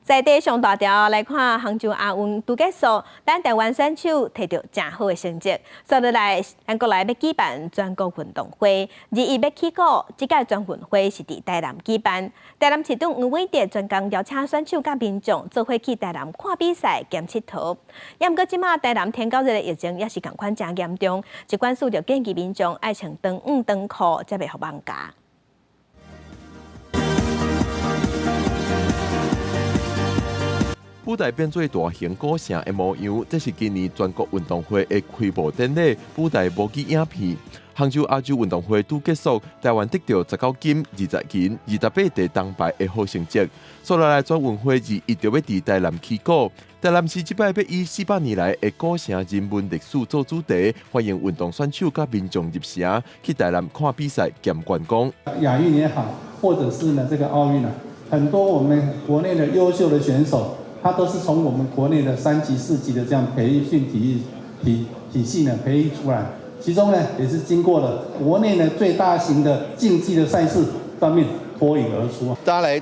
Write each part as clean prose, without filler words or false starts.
在地上大條來看，杭州亞運拄結束，咱台灣選手提著誠好的成績。接落來，咱國內欲舉辦全國運動會，21欲起鼓。這屆全運會是佇台南舉辦。台南市長黃偉哲專工邀請選手佮民眾做伙去台南看比賽兼𨑨迌。也毋過，這馬台南天狗熱的疫情也是仝款誠嚴重，疾管署就建議民眾愛穿長毋長褲，才袂予蠓咬。舞台變做大型古城的模樣，這是今年全國運動會的開幕典禮舞台模擬影片。杭州亞洲運動會拄結束，台灣得著19金、20銀、28塊銅牌的好成績。煞落來全運會21就欲佇台南起鼓，台南市這擺欲以400年來的古城人文歷史做主題，歡迎運動選手佮民眾入城去台南看比賽兼觀光。亞運也好，或者是呢這個奧運啊，很多我們國內的優秀的選手，他都是從我們國內的三級、四級的這樣培訓體育體體系呢培育出來，其中呢也是經過了國內呢最大型的競技的賽事方面脫穎而出。大家來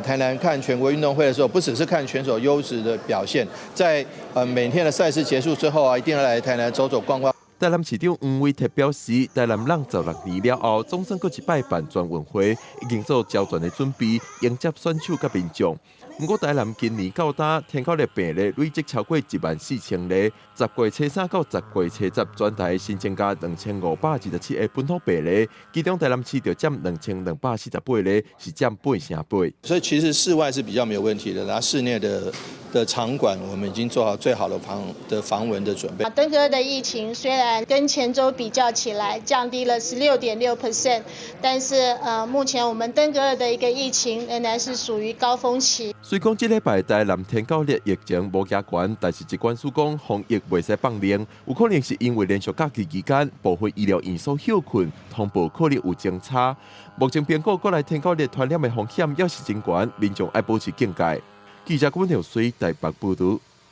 台南看全國運動會的時候，不只是看選手優質的表現，在每天的賽事結束之後啊，一定要來台南走走逛逛。台南市長黃偉哲表示，台南人16年了後，總算閣一擺辦全運會，已經做周全的準備，迎接選手佮民眾。毋過台南今年到今，天狗熱病例累積超過14,000例，10月初3到10月初10，全台新增加2527個本土病例，其中台南市就佔2248例，是佔8成8。所以其實室外是比較沒有問題的，然後室內的場館，我們已經做好最好的防蚊的準備。登革熱的疫情雖然跟前週比較起來降低了16.6%，但是目前我們登革熱的一個疫情仍然是屬於高峰期。雖講這禮拜台南天狗熱疫情無加懸，但是疾管署講防疫袂使放冗，有可能是因為連續假期期間部分醫療院所歇睏，通報可能有增差。目前評估國內天狗熱傳染的風險猶是真懸，民眾愛保持警戒。記者郭文條水台北報導。